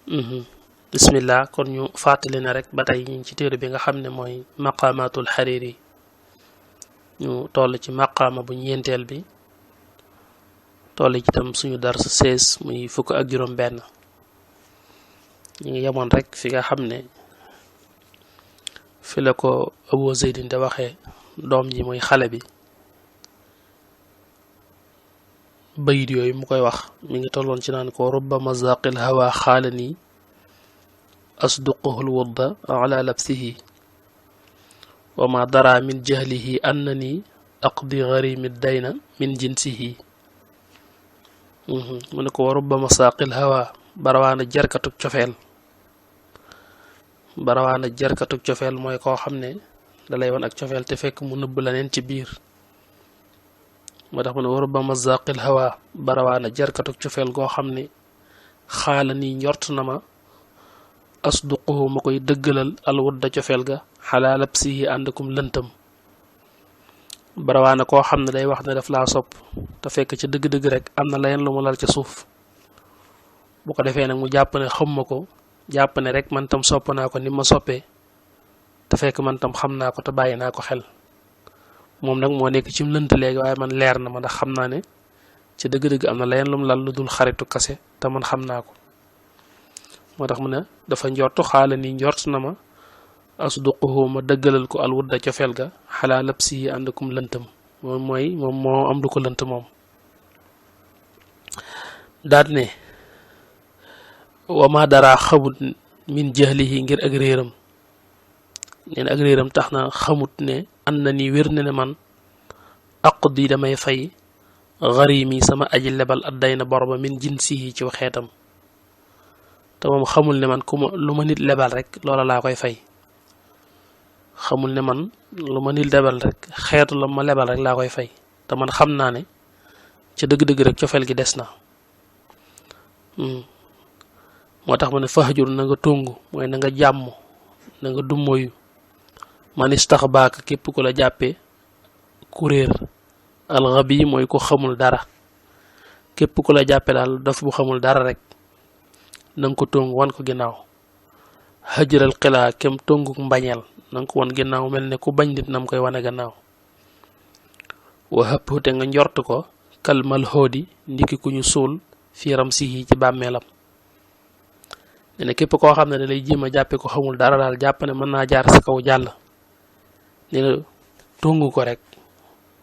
bismillah kon ñu fàttali na rek ba tey ñu ci téere bi nga xam ne mooy maqamatul Hariri ñu toll ci maqama bu ñeenteel bi toll ci tam suñu dars 16 muy fukk ak juróom benn ñu ngi yemoon rek fi nga xam ne fi la ko Abu Zaydin de waxee doom ji muy xale bi bayit yooyu mu koy wax mi ngi tolloon ci naan ko rubba mazaqil hawa xaalani asduquhu lwudda ala labsihi wa ma dara min jahlihi annani aqdi gharimi dayna min jinsihi mu ne ko wa rubba masaqil hawa barawaana jarkatug cofeel mooy koo xam ne dalay wan ak cofeel te fekk mu nëbb la neen ci biir moo tax mu ne wa rubba masaqil hawa barawaana jarkatug cofeel goo xam ne xaala nii njort na ma asduquhu ma koy dëggalal alwudda cofeel ga xalaa labsihi àndakum lëntam barawaana koo xam ne day wax ne daf laa sopp te fekk ca dëgg-dëgg rek am na leen lu mu lal ca suuf bu ko defee nag mu jàpp ne xam ma ko jàpp ne rek man tam sopp naa ko ni ma soppee te fekk man tam xam naa ko te bàyyi naa ko xel moom nag moo nekk ci mu lënt léegi waaye man leer na ma ndax xam naa ne ci dëgg-dëgg am na leen lu mu lal lu dul xaritu kase te man xam naa ko moo tax mu ne dafa njortu xaala ni njort na ma asduquhu ma dëggalal ko alwudda cofeel ga xalaa labsi yi àndakum lëntam moom moo am du ko lënt moom daat ne wama dara xamut min jahlihi ngir ak réeram neen ak réeram tax na xamut ne an na ni wér na ne man aqdi damay fay garimi sama aji lebal adday na bor ba min jinsihi ci xeetam te moom xamul ne man lu ma nit lebal rek loola laa koy fay xamul ne man lu ma nit lebal rek xeetu la ma lebal rek laa koy fay te man xam naa ne ca dëgg-dëgg rek cofeel gi des na moo tax ma ne fahjur na nga tongu mooy na nga jàmm na nga dummoyu man istaxbaaka képp ku la jàppee kuréer alxabi mooy ko xamul dara képp ku la jàppe daal daf bu xamul dara rek na nga ko tongu wan ko ginnaaw xëjëral xilaa kem tonguk mbañeel na nga ko wan ginnaaw mel ne ku bañ nit nam koy wane gannaaw wa xëpp te nga njort ko kalmal xoodi ndiki ku ñu suul fiiram sihi ci bàmmeelam ne képp koo xam ne da lay jéem a jàppe ko xamul dara daal jàpp ne mën naa jaar sa kaw jàll ne la tongu ko rek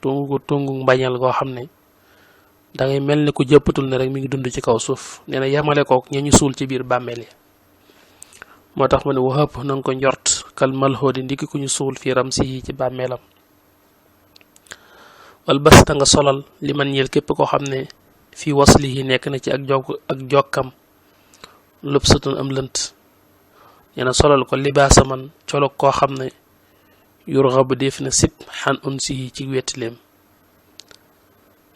tongu mbañeel goo xam ne da ngay mel ne ku jëppatul ne rek mi ngi dund ci kaw suuf nee na yemale kook ña ñu suul ci biir bàmmeel yi moo tax ma ne waxëpp na nga ko njort kal malhoodi ndiki ku ñu suul fii ramsihi ci bàmmeelam wal bas ta nga solal li man ñeel képp koo xam ne fii waslihi nekk na ci ak jokkam lëpp satun am lënt nee na solal ko libaasa man colog koo xam ne yurxabu def na sib xan un sihi ci wettileem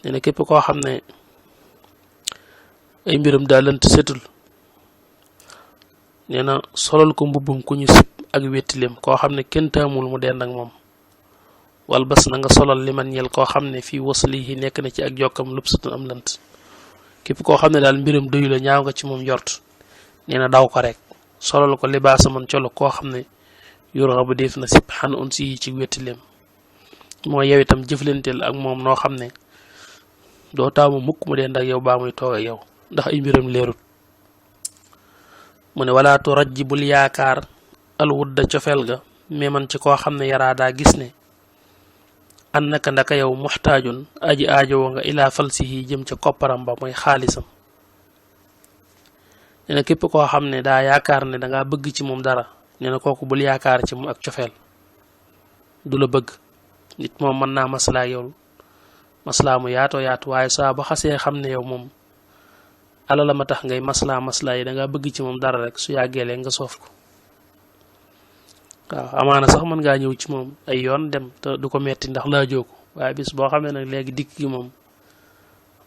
nee na képp koo xam ne ay mbiram daa lënt setul nee na solal ko mbubbum ku ñu sib ak wettileem koo xam ne kenn taamul mu dend ak moom wal bas na nga solal li man ñel koo xam ne fii waslihi nekk na ci ak jokkam lëpp satun am lënt képp koo xam ne daal mbiram doyu la ñaaw nga ci moom njort nee na daw ko rek solal ko libaasa man colo koo xam ne yurxabu def na sib xan un sihi ci wettileem mooy yow itam jëflanteel ak moom noo xam ne doo taamu mukk mu dend ak yow baa muy toog ak yow ndax ay mbiram leerut mu ne wala tu rajji bul yaakaar alwudda cofeel ga mais man ci koo xam ne yaraa daa gis ne an naka ndaka yow muxtaajun aji aajowoo nga ilaa falsihi jëm ca kopparam ba mooy xaalisam nee na képp koo xam ne daa yaakaar ne dangaa bëgg ci moom dara nee na kooku bul yaakaar ci moom ak cofeel du la bëgg nit moom mën naa maslaa yow maslaa mu yaatoo yaatu waaye saa ba xasee xam ne yow moom alala ma tax ngay maslaa yi dangaa bëgg ci moom dara rek su yàggeelee nga soof ko waaw amaana sax mën ngaa ñëw ci moom ay yoon dem te du ko metti ndax laajoo ko waaye bis boo xamee nag léegi dikk gi moom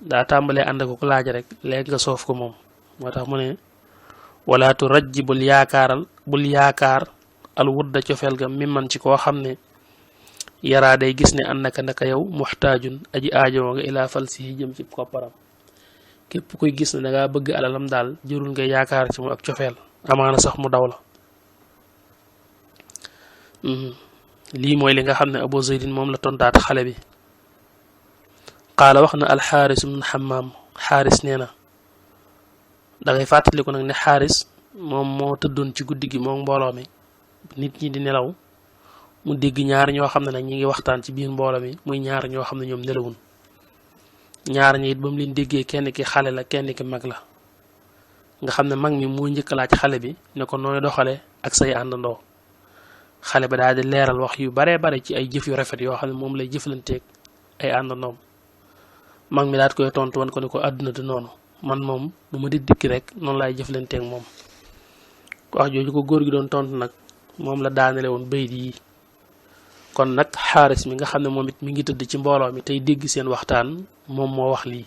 daa tàmbalee ànd ko laaj rek léegi nga soof ko moom moo tax mu ne walaatu rajji bul yaakaar al wudda cofeel ga mi man ci koo xam ne yaraa day gis ne an naka yow muxtaajun aji aajoo nga ilaa falsihi jëm ci kopparam képp koy gis ne da ngaa bëgg alalam daal jërul ngay yaakaar ci mu ak cofeel amaana sax mu daw la lii mooy li nga xam ne Abu Zaydin moom la tontaat xale bi qaala wax na alxaaris ibn Hammaam xaaris nee na da ngay fàttaliku nag ne xaaris moom moo tëddoon ci guddi gi moom mbooloo mi nit ñi di nelaw mu dégg ñaar ñoo xam ne nag ñi ngi waxtaan ci biir mbooloo mi muy ñaar ñoo xam ne ñoom nelawun ñaar ñi it ba mu leen déggee kenn ki xale la kenn ki mag la nga xam ne mag mi moo njëkk laaj xale bi ne ko nooy doxale ak say àndandoo xale ba daal di leeral wax yu baree bare ci ay jëf yu rafet yoo xam ne moom lay jëflanteeg ay àndandoom mag mi daat koy tontu woon ko ne ko àdduna du noonu man moom bu ma di dikki rek noonu laay jëflanteeg moom wax jooju ko góor gi doon tontu nag moom la daanale woon bayit yi kon nag xaaris mi nga xam ne moom it mi ngi tëdd ci mbooloo mi tey dégg seen waxtaan moom moo wax lii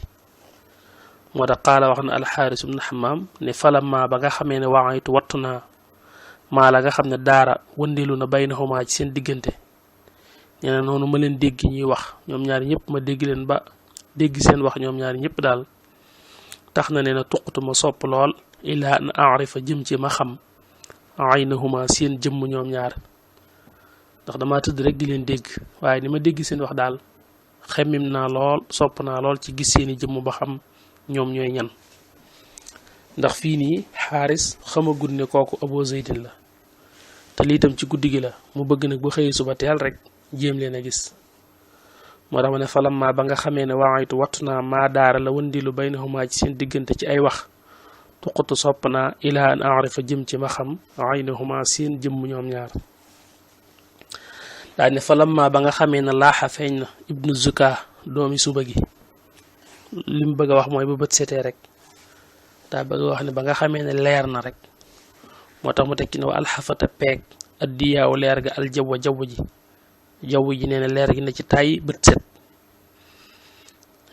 moo tax qaala wax na alxaaris ibn Hammaam ne falamma ba nga xamee ne waaytu wattu naa maa la nga xam ne daara wëndeelu na baynahuma ci seen diggante nee na noonu ma leen dégg ñuy wax ñoom ñaari ñëpp ma dégg leen ba dégg seen wax ñoom ñaari ñëpp daal tax na nee na tuqtu ma sopp lool ilaa an arifa jëm ci ma xam aynahuma seen jëmm ñoom ñaar ndax dama tëdd rek di leen dégg waaye ni ma dégg seen wax daal xemmim naa lool sopp naa lool ci gis seeni jëmm ba xam ñoom ñooy ñan ndax fii nii xaaris xamagul ne kooku Abu Zaydin la te lii tam ci guddi gi la mu bëgg nag bu xëyee suba teel rek jéem leen a gis moo tax ma ne falamma ba nga xamee ne waaytu wattu naa maa daara la wëndilu baynahuma ci seen diggante ci ay wax tuqutu sopp naa ilaa an arifa jëm ci ma xam aynahuma seen jëmm ñoom ñaar daal ne falamma ba nga xamee ne laaxa feeñ na ibnu Zuka doomi suba gi li mu bëgg a wax mooy bu bët setee rek daa bëgg a wax ne ba nga xamee ne leer na rek moo tax mu tekki ne wa alxafata peeg addiyaaw leer ga aljawwa jaww ji nee na leer gi na ci tàyyi bët set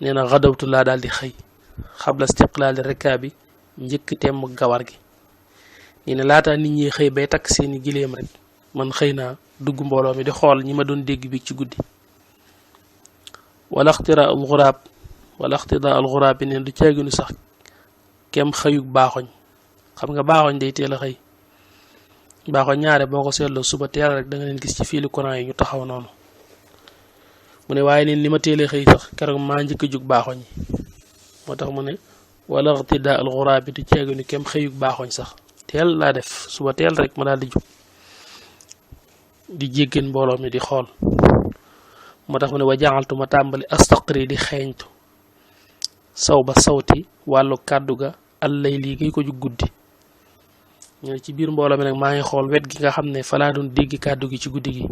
nee na xadawtu laa daal di xëy xabla istiqlaali rekaabi njëkk temm gawar gi nee na laataa nit ñi xëy bay takk seeni giléem rek man xëy naa dugg mbooloo mi di xool ñi ma doon dégg bi ci guddi wala ixtidaa al xuraab bi neen du caaginu sax kem xëyug baaxoñ xam nga baaxoñ day teel a xëy baaxoñ ñaare boo ko seetloo suba teel rek da nga leen gis ci fiili courant yi ñu taxaw noonu mu ne waaye neen li ma teelee xëy sax keroog maa njëkk a jug baaxoñ yi moo tax mu ne wala ixtidaa al xuraab bi du caaginu kem xëyug baaxoñ sax teel laa def suba teel rek ma daal di jug di jéggeen mbooloo mi di xool moo tax mu ne wa jaxaltu ma tàmbali astaqri di xeeñtu saw ba sawti wàllu kàddu ga allay lii ngay ko jug guddi ñu ne ci biir mbooloo mi nag maa ngi xool wet gi nga xam ne fa laa doon dégg kàddu gi ci guddi gi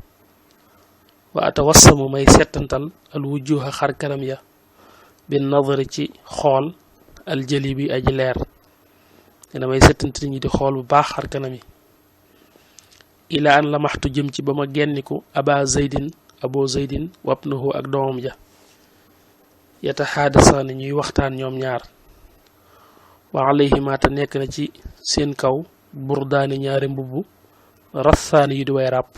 wa atawassamu may settantal al wujuha xar kanam ya bin nadari ci xool al jëli bi aji leer ne damay settantal ñi di xool bu baax xar kanam yi ila an lamaxtu jëm ci ba ma genniku Abu Zaydin wabnahu ak doomam ja yataxaadasaani ñuy waxtaan ñoom ñaar wa alayhima te nekk na ci seen kaw burdaani ñaari mbubb rassaani yu di way ràpp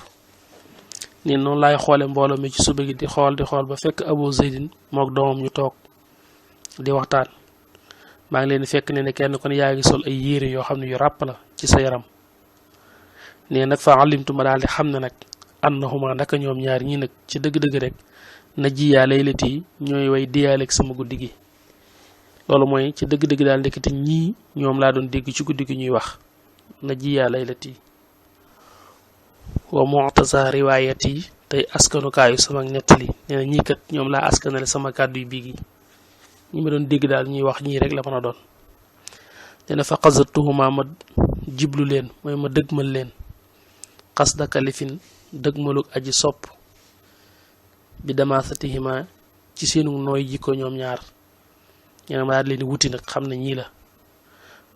ni noonu laay xoole mbooloo mi ci suba gi di xool ba fekk Abu Zaydin mook doomam ñu toog di waxtaan maa ngi leen di fekk ne kenn kon yaa ngi sol ay yére yoo xam ne yu ràpp la ci sa yaram nee nag fa alimtu ma daal di xam ne nag annahuma ndaka ñoom ñaar ñii nag ci dëgg-dëgg rek na jiyaa laylati ñooy way diyaaleeg sama guddi gi loolu mooy ci dëgg-dëgg daal ndekete ñii ñoom laa doon dégg ci guddi gi ñuy wax na jiyaa laylati wa mu'taza riwaayati tey askanukaayu sama nettali nee na ñii kat ñoom laa askanale sama kàddu yu bii gi ñi ma doon dégg daal ñuy wax ñii rek la mën a doon nee na fa qazatuhuma ma jiblu leen mooy ma dëgmal leen qasda kalifin dëgmaluk aji sopp bi damaasatihima ci seenu nooy jikko ñoom ñaar nee na ma daal leen wuti nag xam ne ñii la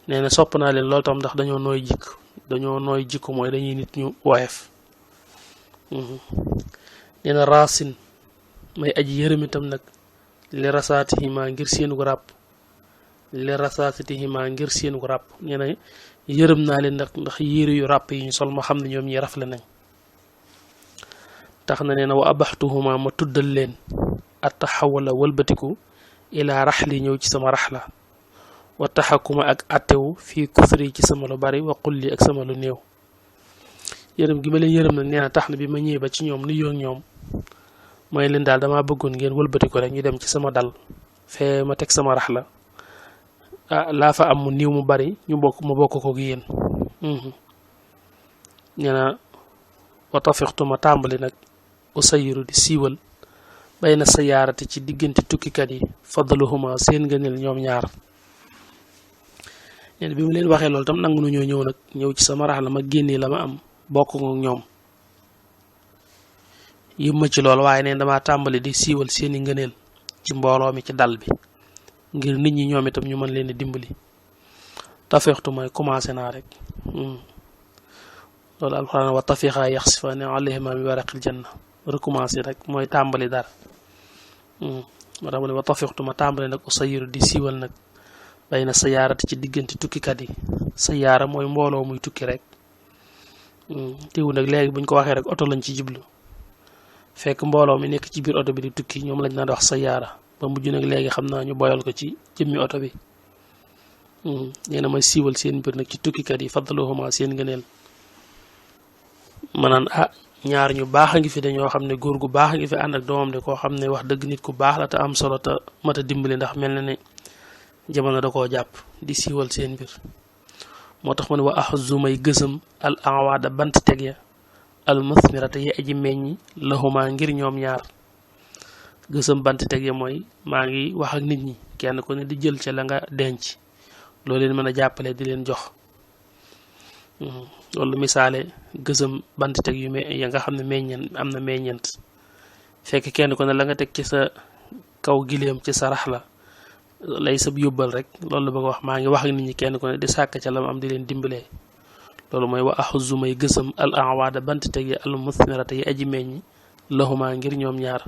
nee na sopp naa leen loolu tam ndax dañoo nooy jikko mooy dañuy nit ñu woyof nee na raasin may aji yërëm itam nag li rasaatihima ngir seenu ràpp nee na yërëm naa leen ndax yére yu ràpp yi ñu sol ma xam ne ñoom ñi rafle nañ tax na nee na wa abaxtuhuma ma tuddal leen attaxawala walbatiku ilaa raxli ñëw ci sama raxla wa taxakuma ak attewu fii kusri ci sama lu bari wa qulli ak sama lu néew. yërëm gi ma leen yërëm nag nee na tax na bi ma ñëwee ba ci ñoom nuyoo ak ñoom mooy leen daal damaa bëggoon ngeen wëlbati ko rek ñu dem ci sama dal fee ma teg sama rax la laa fa am mu niiw mu bari ñu bokk ma bokk ko gi yéen. nee na wa tafixtu ma tàmbali nag usayiru di siiwal bay na sayaarati ci diggante tukkikat yi fadluhuma seen ngëneel ñoom ñaar. nee na bi mu leen waxee loolu tam nangu nañoo ñëw nag ñëw ci sama rax la ma génnee la ma am bokk ko ñoom yëm ma ci loolu waaye neen damaa tàmbali di siiwal seeni ngëneel ci mbooloo mi ci dal bi ngir nit ñi ñoom itam ñu mën leen di dimbali. tafixtu mooy commencé naa rek loolu alxuraan wa tafixa yaxsifaani alayhima min waraqil janna recommencé rek mooy tàmbali dara moo tax mu ne wa tafixtu ma tàmbali nag usayiru di siiwal nag bay na sayaarati ci diggante tukkikat yi sayaara mooy mbooloo muy tukki rek teewu nag léegi buñ ko waxee rek oto lañ ci jublu fekk mbooloo mi nekk ci biir oto bi di tukki ñoom lañ naan wax sayaara ba mujj nag léegi xam naa ñu boyal ko ci jëmmi oto bi. nee na may siiwal seen mbir nag ci tukkikat yi fadluhuma seen ngëneel ma naan ñaar ñu baax a ngi fi dañoo xam ne góor gu baax a ngi fi ànd ak doomam de koo xam ne wax dëgg nit ku baax la te am solo te mat a dimbali ndax mel na ne jamono da koo jàpp di siiwal seen mbir. moo tax ma ne wa axuzu may gësam al awaada bant teg ya al musmirata yi aji meññi lahuma ngir ñoom ñaar. gësam bant teg ya mooy maa ngi wax ak nit ñi kenn ku ne di jël ca la nga denc loolu leen mën a jàppale di leen jox. loolu misaale gësam bant teg yu ya nga xam ne meññeen am na meññeent fekk kenn ku ne la nga teg ci sa kaw gileem ci sa rax la lay sab yóbbal rek loolu la bëgg wax maa ngi wax ak nit ñi kenn ku ne di sàkk ca lam am di leen dimbalee. loolu mooy wa axuzu may gësam al awaada bant teg yi al musmirata yi aji meññi lahuma ngir ñoom ñaar.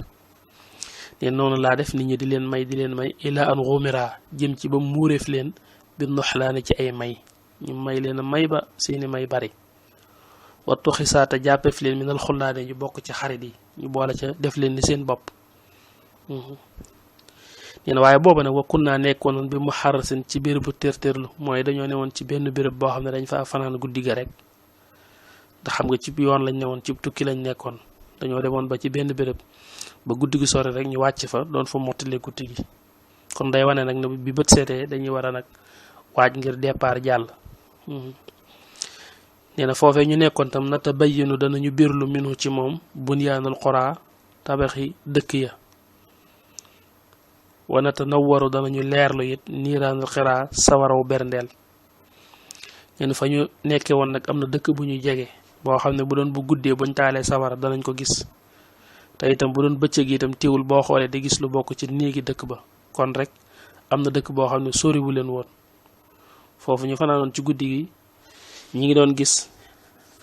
ne noonu laa def nit ñi di leen may ila an xumira jëm ci ba muureef leen bi noxlaane ci ay may ñu may leen a may ba seeni may bari. wattu xisaata jàppeef leen minal xullaane ñu bokk ci xarit yi ñu boole ca def leen ni seen bopp. neen waaye booba nag wakkun naa nekkoon bi mu xarasin ci béréb bu tërtërlu mooy dañoo newoon ci benn béréb boo xam ne dañ fa fanaan guddi ga rek ndax xam nga ci yoon lañ newoon ci tukki lañ nekkoon dañoo demoon ba ci benn béréb ba guddi gi sore rek ñu wàcc fa doon fa mottalee guddi gi kon day wane nag ne bi bët seetee dañuy war a nag waaj ngir départ jàll. nee na foofee ñu nekkoon tam nata bayyinu danañu birlu minu ci moom bunyaanul xuraa tabaxi dëkk ya wanata nawwaru danañu leerlu it niiraanul xiraa sawaraw berndeel. nee na fa ñu nekkee woon nag am na dëkk bu ñu jege boo xam ne bu doon bu guddee buñ taalee sawara danañ ko gis te itam bu doon bëccëg itam teewul boo xoolee di gis lu bokk ci néegi dëkk ba kon rek am na dëkk boo xam ne soriwu leen woon. foofu ñu fanaanoon ci guddi gi ñi ngi doon gis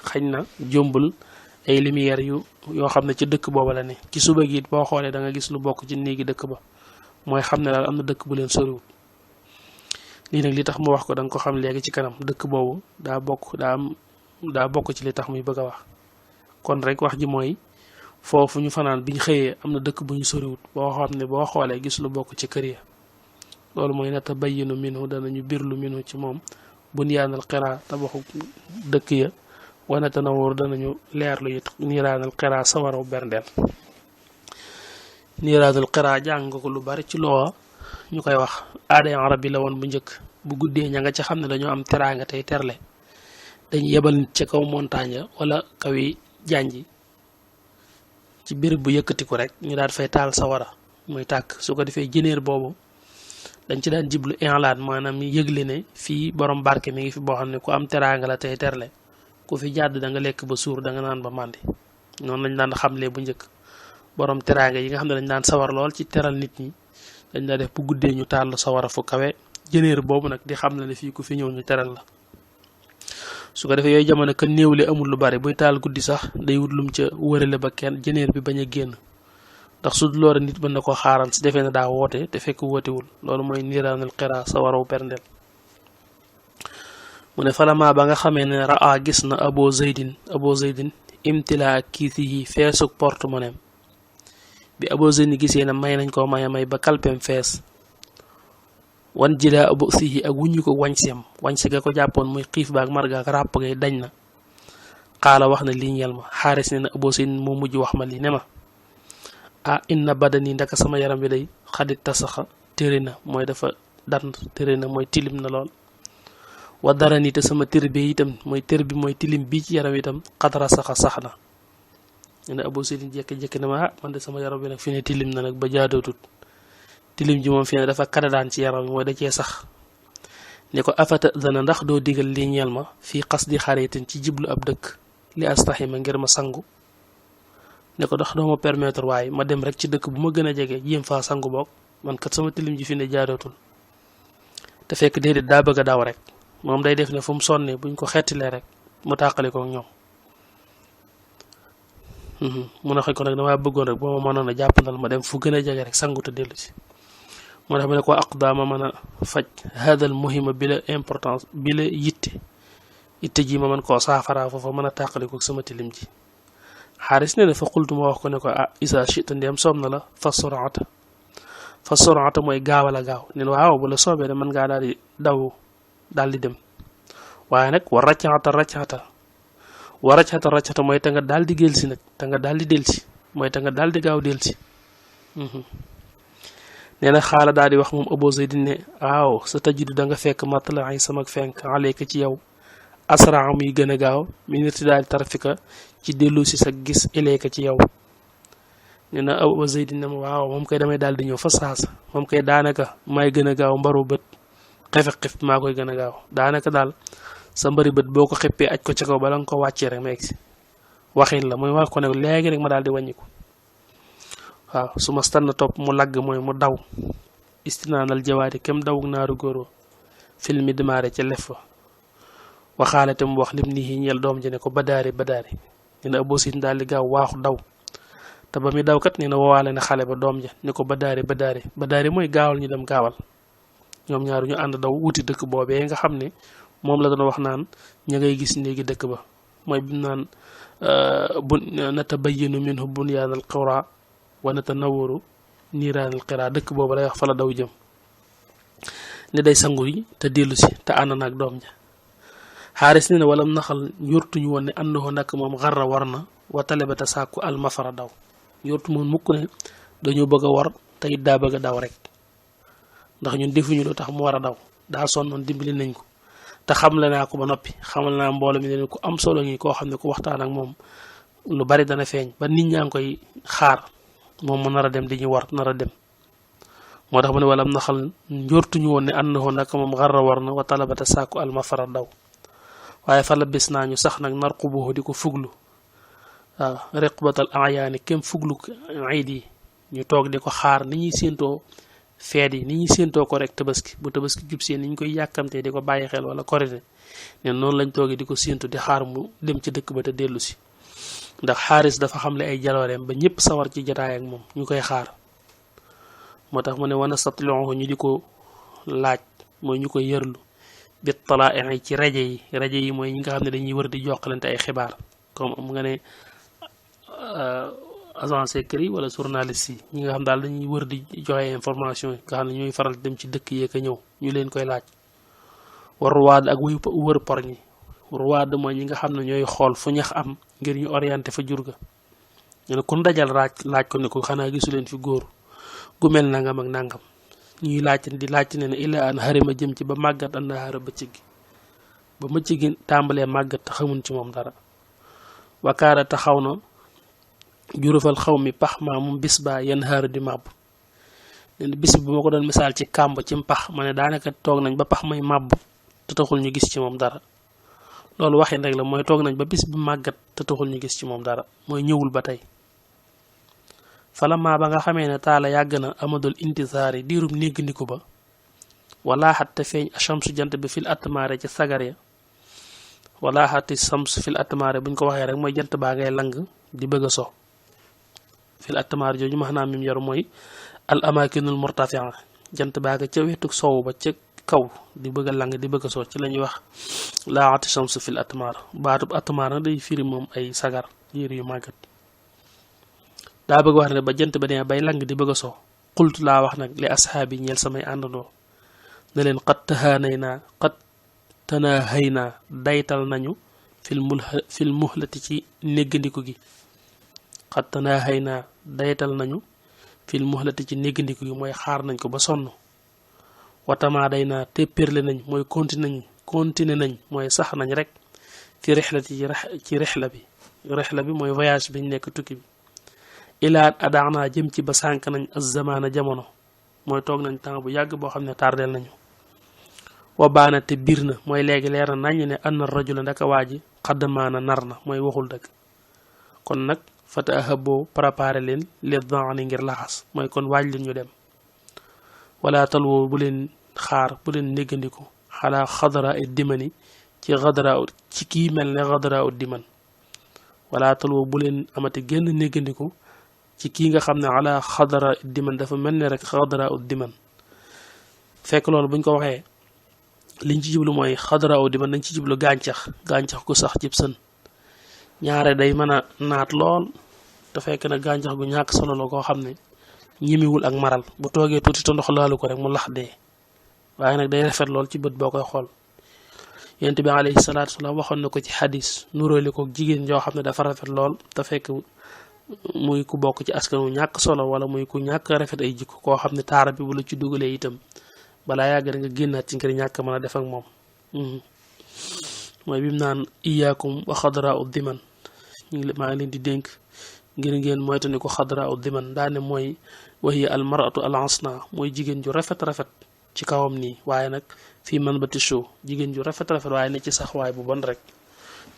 xañ na jombul ay lumière yoo xam ne ci dëkk booba la ne ci suba gi it boo xoolee da nga gis lu bokk ci néegi dëkk ba mooy xam ne daal am na dëkk bu leen soriwul. lii nag li tax mu wax ko da nga ko xam léegi ci kanam dëkk boobu daa bokk ci li tax muy bëgg a wax. kon rek wax ji mooy foofu ñu fanaan biñ xëyee am na dëkk bu ñu soriwul boo xam ne boo xoolee gis lu bokk ci kër ya. loolu mooy nata bayyinu minhu danañu birlu minhu ci moom bunyaanal xiraa tabaxu dëkk ya wana tanawur danañu leerlu it niiraanal xiraa sawaraw berndeel. niiraanal xiraa jàng nga ko lu bari ci loo ñu koy wax aaday arab bi la woon bu njëkk bu guddee ña nga ca xam ne dañoo am teraanga tey terle dañu yebal nit ca kaw montagne wala kaw yi janji ci béréb bu yëkkatiku rek ñu daal fay taal sawara muy tàkk su ko defee jëneer boobu dañ ci daan jiblu inlaan maanaam yëgle ne fii borom barke mi ngi fi boo xam ne ku am teraanga la tey terle ku fi jàdd da nga lekk ba suur da nga naan ba màndi. noonu lañ daan xamlee bu njëkk borom teraanga yi nga xam ne dañ daan sawar lool ci teral nit ñi dañ daa def bu guddee ñu taal sawara fu kawe jëneer boobu nag di xam ne fii ku fi ñëw ñu teral la. su ko defee yooyu jamono ka néewle amul lu bari buy taal guddi sax day wut lum ca wërale ba kenn jëneer bi bañ a génn ndax su loora nit mën na ko xaaral si defee na daa woote te fekk wootewul loolu mooy niiraanul xiraa sa waraw berndeel. mu ne falama ba nga xamee ne raa gis na abo zeydin imtilaa kiisihi feesug porte-monnaie bi abo zeydin gisee ne may nañ koo may ba kalpeem fees wan jila abu sihi ak wuñu ko wañsi ga ko jàppoon muy xiif baak marga ak ràpp gay dañ na xaala wax na lii ñeel ma xaaris ne na Abu Zayd moo mujj wax ma lii ne ma inna badani ndaka sama yaram bi day xadit tasaxa tëri na mooy dafa dand tëri na mooy tilim na lool wa dara ni te sama tër bi itam mooy tër bi mooy tilim bii ci yaram itam xadara saxa sax na ne na Abu Zayd jékki-jékki ne ma man de sama yaram bi nag fi ne tilim na nag ba jaadootut tilim ji moom fi ne dafa kadadaan ci yaram bi mooy da cee sax ne ko afata dana ndax doo digal lii ñeel ma fii xas di xaritin ci jiblu ab dëkk li astaxima ngir ma sangu ne ko ndax doo ma permettre waaye ma dem rek ci dëkk bu ma gën a jege jéem faa sangu boog man kat sama tilim ji fi ne jaadootul te fekk déedéet daa bëgg a daw rek moom day def ne fu mu sonnee buñ ko xettilee rek mu tàqali ko ak ñoom mun a xëy ko nag damaa bëggoon rek boo ma mënoon a jàppandal ma dem fu gën a jege rek sangu te dellu si moo tax ma ne ko aqdaa ma mën a faj hadal muhima bi la importance bi la yitte ji ma mën koo saafara foofa mën a tàqali ko sama tilim ji xaaris ne na fa xultu ma wax ko ne ko isa chita ndeem soob na la fa suraata mooy gaawal a gaaw nen waaw bu la soobee de mën ngaa daal di daw daal di dem waaye nag wa raccaata mooy te nga daal di gél si nag te nga daal di del si mooy te nga daal di gaaw del si nee na xaala daal di wax moom Abu Zayd ne waaw sa tajidu da nga fekk matla ay sama fenk aleyka ci yow asra muy gën a gaaw minirti daal tarfika ci dellu si sa gis ileeka ci yow nee na Abu Zayd ne ma waaw moom koy damay daal di ñëw fa saasa moom koy daanaka may gën a gaaw mbaru bët xef maa koy gën a gaaw daanaka daal sa mbari bët boo ko xeppee aj ko ca kaw bala nga ko wàccee rek ma egsi waxin la muy wax ko ne léegi rek ma daal di wàññiku waaw su ma stann topp mu lagg mooy mu daw istinaanal jawaati kem dawug naaru góoroo film mi démarré ca lef fa waxaale te mu wax lim nii ñeel doom ji ne ko badaari nee na Abu Zayd daal di gaaw waaxu daw te ba muy daw kat nee na woowaale na xale ba doom ja ne ko badaari mooy gaawal ñu dem gaawal ñoom ñaaru ñu ànd daw wuti dëkk boobee nga xam ne moom la doon wax naan ña ngay gis léegi dëkk ba mooy bi mu naan natabayyanu minhu bunyaanal qura wa natanawwaru niiraanal qiraa dëkk boobu lay wax fa la daw jëm ne day sangu yi te dellu si te ànd naag doom ja xaaris ne ne wala naxal njortuñu woon ne àndoo nag moom xarra war na watale ba te sàkku almafara daw njortu moom mukk ne dañoo bëgg a war te it daa bëgg a daw rek ndax ñun defuñu lu tax mu war a daw daa sonnoon dimbali nañ ko te xamle naa ko ba noppi xamal naa mbooloo mi ne ku am solo ngi koo xam ne ku waxtaan ak moom lu bari dana feeñ ba nit ñaa ngi koy xaar moom mu nar a dem di ñu war nar a dem moo tax mu ne wala am na xal njortuñu woon ne àndoo nag moom xarra war na watale ba te sàkku almafara daw waaye fa la bis naa ñu sax nag narqubuhu di ko fuglu waaw riqbatal ayaani kem fuglu iid yi ñu toog di ko xaar ni ñuy séentoo feet yi ni ñuy séentoo ko rek tabaski bu tabaski jub see ni ñu koy yàkkamtee di ko bàyyi xel wala korite ne noonu lañ toogee di ko séentu di xaar mu dem ci dëkk ba te dellu si ndax xaaris dafa xamle ay jalooreem ba ñëpp sawar ci jotaay ak moom ñu koy xaar moo tax mu ne wana satlion ñu di ko laaj mooy ñu koy yërlu bit talaa ci rajo yi mooy ñi nga xam ne dañuy wër di jokkalante ay xibaar comme am nga ne agent secret wala journaliste yi ñi nga xam daal dañuy wër di joxe information yi nga xam ne ñooy faral dem ci dëkk yeeg a ñëw ñu leen koy laaj war ruwaad ak wër por ñi ruwaad mooy ñi nga xam ne ñooy xool fu ñax am ngir ñu orienté fa jur ga ñu ne kun dajal laaj ko ne ko xanaa gisu leen fi góor gu mel nangam ak nangam ñuy laajte di laajte ne illa an xarima jëm ci ba màggat andaara bëccëg gi ba mëccëg gi tàmbalee màggat te xamuñ ci moom dara wakaara taxaw na jurufal xaw mi pax maa moom bis baa yenn xaaru di màbb nee na bis bi bu ma ko doon misaal ci kàmb ci pax ma ne daanaka toog nañ ba pax may màbb te taxul ñu gis ci moom dara loolu waxin rek la mooy toog nañ ba bis bi màggat te taxul ñu gis ci moom dara mooy ñëwul ba tey falama ba nga xamee ne taala yàgg na amadul intisaar yi diirub néggandiku ba wala xatte feeñ achamsu jant bi fil atmaare ci sagar ya wala xatti sams fil atmaare buñ ko waxee rek mooy jant baa ngay lang di bëgg a so fil atmaare jooju maanaam mim yaru mooy al amakinul murtafia jant baa nga ca wetuk sow ba ca kaw di bëgg a lang di bëgg a so ci la ñuy wax laa xatti sams fil atmaar baatub atmaar na day firi moom ay sagar yéer yu màggat daa bëgg wax ne ba jant ba demee bay lang di bëgg a so xultu laa wax nag li ashaabi ñeel samay àndandoo ne leen qad tahaanaynaa qad tanaahaynaa daytal nañu fil muhlati ci néggandiku gi qad tanaahaynaa daytal nañu fil muhlati ci néggandiku gi mooy xaar nañ ko ba sonn watamaa day naa téppérle nañ mooy continuer nañ mooy sax nañ rek fi rixlati ci rixla bi mooy voyage bi ñu nekk tukki bi ilaa adaanaa jëm ci ba sànk nañ az-zamaana jamono mooy toog nañ temps bu yàgg boo xam ne tardeel nañu wa baana te biir na mooy léegi leer na nañ ne anna rajula ndaka waa ji xaddamaana nar na mooy waxul dëgg kon nag fata ahaboo préparé leen li daani ngir laxas mooy kon waaj leen ñu dem wala talwoo bu leen xaar bu leen néggandiku xalaa xadara et dimani ci kii mel ne xadara ut diman wala talwoo bu leen amati génn néggandiku ci kii nga xam ne ala xadara ut diman dafa mel ne rek xadara ut diman fekk loolu buñ ko waxee liñ ci jublu mooy xadara ut diman dañ ci jublu gàncax gu sax cib sën ñaare day mën a naat lool te fekk na gàncax gu ñàkk solo la koo xam ne ñimiwul ak maral bu toogee tuuti te ndox laalu ko rek mu lax dee waaye nag day rafet lool ci bët boo koy xool yonent bi alayhi salaatu wasalaam waxoon na ko ci xadis nuróoli ko jigéen joo xam ne dafa rafet lool te fekk muy ku bokk ci askan wu ñàkk solo wala muy ku ñàkk rafet ay jikko koo xam ne taara bi bu la ci dugalee itam balaa yàgg nga génnaat ci ngir ñàkk mën a def ak moom mooy bi mu naan iyaakum wa xadra u diman maa ngi leen di dénk ngir ngeen moytandi ko xadra u diman daane mooy wahiya al maratu al asna mooy jigéen ju rafet ci kawam nii waaye nag fii man bati show jigéen ju rafet waaye ne ci saxwaay bu bon rek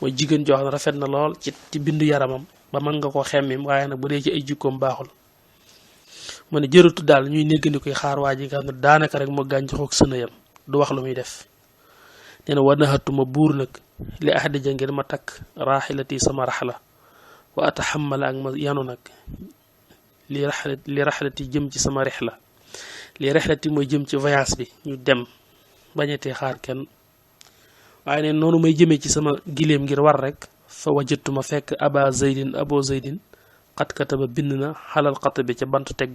mooy jigéen joo xam ne rafet na lool ci bindu yaramam ba mën nga ko xemmim waaye nag bu dee ci ay jikkoom baaxul mu ne jërëtu daal ñuy néggandi koy xaar waa ji nga xam ne daanaka rek moo gàncaxoog sënayam du wax lu muy def nee na war naxatuma buur nag li ahdija ngir ma takk raaxilati sama raxla wa ataxamala ak ma yanu nag li raxlati jëm ci sama rixla li rixlati mooy jëm ci voyage bi ñu dem bañetee xaar kenn waaye ne noonu may jëmee ci sama giléem ngir war rek fa wajatuma fekk abo zeydin xat kataba bind na xalal xata bi ca bantu tegg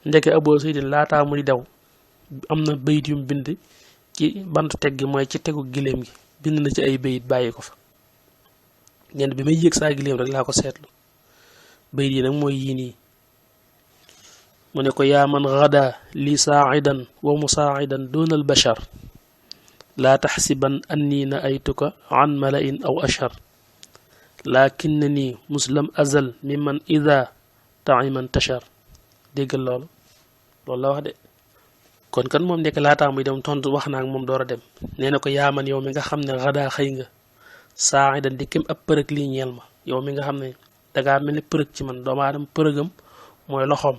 ndeke abo zeydin laataa muy daw am na bayit yum bind ci bantu tegg mooy ci tegu giléem gi bind na ci ay bayit bàyyi ko fa ñenn bi may yéeg saa giléem rek laa ko seetlu bayit yi nag mooy yii nii mu ne ko yaa man gada li saacidan wa musaacidan duna al bashar laa taxsiban anni na aytuka an malain aw ashar lakinnani muslam azal mimman ida taiman tashar déggal loolu la wax de kon kan moom nekk laataa muy dem tontu wax naa ak moom door a dem nee na ko yaaman yow mi nga xam ne gada xëy nga saacidan di kem ab përëg lii ñeel ma yow mi nga xam ne dangaa mel ni përëg ci man doomu aadama përëgam mooy loxoom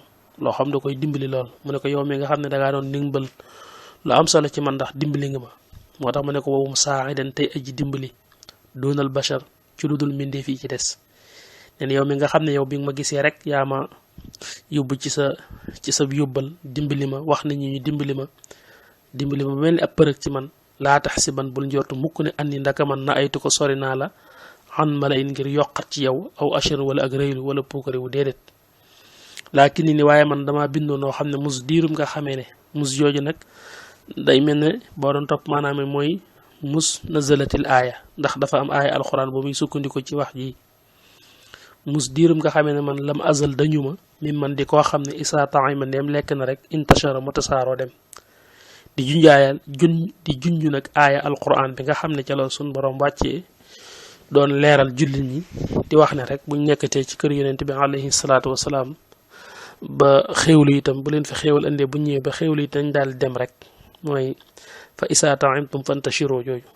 da koy dimbali lool mu ne ko yow mi nga xam ne dangaa doon ndimbal lu am solo ci man ndax dimbali nga ma moo tax mu ne ko boobu saacidan tey aji dimbali doonal bashar ci lu dul mbindee fii ci des nen yow mi nga xam ne yow bi nga ma gisee rek yaa ma yóbbu ci sa yóbbal dimbali ma wax nit ñi ñu dimbali ma mel ni ab përëg ci man laa tax si ban bul njortu mukk ne andi ndaka man na aytu ko sori naa la an mala in ngir yokkat ci yow aw ashar wala ak rëylu wala puukare wu déedéet laakin ni waaye man dama bindoo noo xam ne mus diirum nga xamee ne mus jooju nag day mel ne boo doon topp maanaam mooy mus nazalatil aaya ndax dafa am aaya alxuraan bu muy sukkandiku ci wax ji mus diirum nga xamee ne man lam azal dañu ma mi man di koo xam ne isaa taima ndeem lekk na rek intashara mu tasaaroo dem di junj nag aaya alxuraan bi nga xam ne ca la sun borom wàccee doon leeral jullit ñi di wax ne rek buñ nekkatee ci kër yonent bi alayhi salaatu wasalaam ba xéewlu itam bu leen fi xéewal indee bu ñëwee ba xéewlu itam dañ daal dem rek mooy fa isaa taimtum fantashiro jooju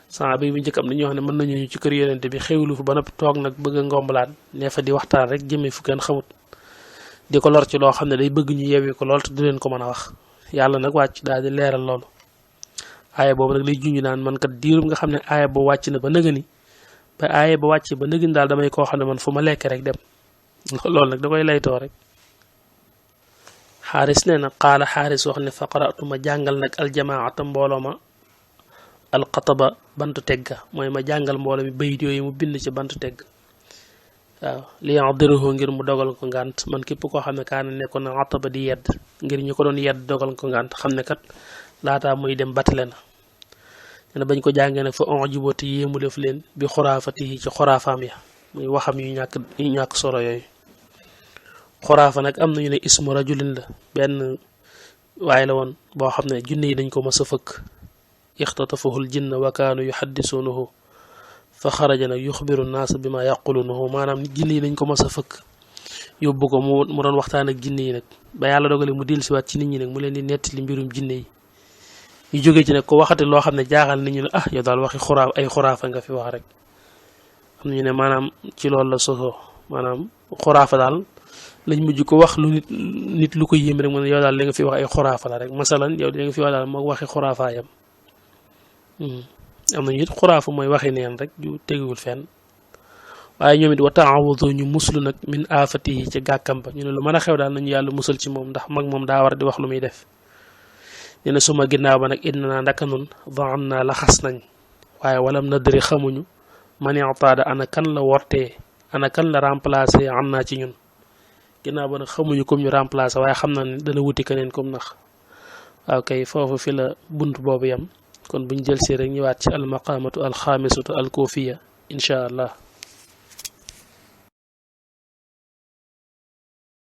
saaba yi bu njëkk am na ñoo xam ne mën nañu ci kër yonente bi xéwlu fa ba noppi toog nag bëgg a ngombalaat ne fa di waxtaan rek jëmee fu kenn xamut di ko lor ci loo xam ne day bëgg ñu yeewee ko lool te du leen ko mën a wax yàlla nag wàcc daal di leeral loolu aaya boobu nag lay junj naan man kat diirum nga xam ne aaya boobu wàcc na ba nëgëni ba aaya ba wàcc ba nëgëni daal damay koo xam ne man fu ma lekk rek dem loolu nag da koy laytoo rek xaaris nee na qaala xaaris wax ne fa qara'tu ma jàngal nag aljamaata mbooloo ma alxataba bantu tegga mooy ma jàngal mbooloo mi bayit yooyu mu bind ci bantu tegg waaw li ya'diruhu ngir mu dogal ko ngànt man képp koo xam ne kaana nekkoon na ataba di yedd ngir ñu ko doon yedd dogal ko ngànt xam ne kat laataa muy dem battale na ne bañ ko jàngee nag fa onjubati yéemu def leen bi xuraafati yi ci xoraafaam ya muy waxam yu ñàkk solo yooyu xuraafa nag am nañu ne ismu rajulin la benn waaye la woon boo xam ne junne yi dañ ko mas a fëkk ixtatafahul jinna wa kaanu yuhaddisuunahu fa xaraja nag yuxbiru naas bi ma yaqulunahu maanaam jinne yi dañ ko mas a fëkk yóbbu ko mu doon waxtaan ak jinne yi nag ba yàlla dogale mu dellusiwaat ci nit ñi nag mu leen di nettali mbirum jinne yi ñu jógee ci nag ko waxati loo xam ne jaaxal nit ñu ne yow daal waxi ay xuraafa nga fi wax rek xam nañu ne maanaam ci loolu la sosoo maanaam xuraafa daal lañ mujj ko wax lu nit lu ko yéem rek mu ne yow daal li nga fi wax ay xuraafa la rek masalan yow li nga fi wax daal moo waxi xuraafa yam am nañu it xuraafa mooy waxi neen rek ju teguwul fenn waaye ñoom it wa taawudu ñu muslu nag min aafati yi ci gàkkam ba ñu ne lu mën a xew daal nañu yàlla musal ci moom ndax mag moom daa war di wax lu muy def nee na suma ginnaaw ba nag inna naa ndaka nun daan naa la xas nañ waaye walam nadri xamuñu man i'taada ana kan la wortee ana kan la remplacé am naa ci ñun ginnaaw ba nag xamuñu comme ñu remplacé waaye xam naa ne dana wuti keneen comme nax waaw kay foofu fi la bunt boobu yam kon buñ jël si rek ñëwaat ci almaqamatu alxaamisatu alkoofiya incha allah